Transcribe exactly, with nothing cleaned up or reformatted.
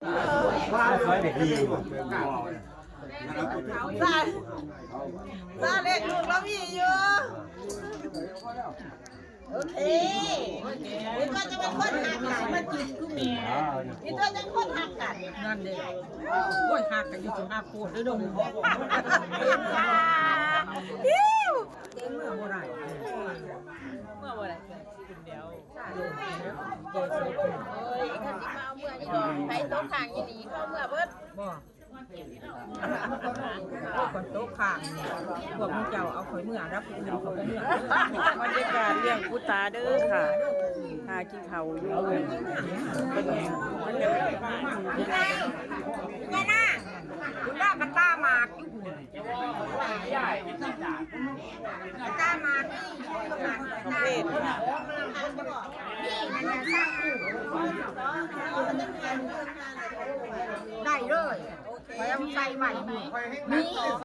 ซา ซาเล็กลูกเรามีอยู่ โอเค นี่ก็จะเป็นคนหักกัน มาจีบกูแม่ นี่ก็จะคนหักกัน นั่นเด้ โอ้ย หักกันอยู่สิหักโพดเด้อดง เก่งเมื่อบ่ได้ เมื่อบ่ได้ เอ้ย คันสิมาเอาเมื่อนี่ดอก ไผตกค้างอีหลี เขาเมื่อเบิด บ่ พวกคนโต๊ะข้าง พวกมึงเจ้าเอาข่อยเมื่อ รับผู้อื่นเขาบ่เมื่อ บรรยากาศเลี้ยงปูตาเด้อค่ะ หากินข้าวอยู่ แม่นา คุณย่ากระตาหมากอยู่ กระตาหมากนี่ เทศ ได้เลย โอเค ไว้เอาใส่ไว้นี่ นี่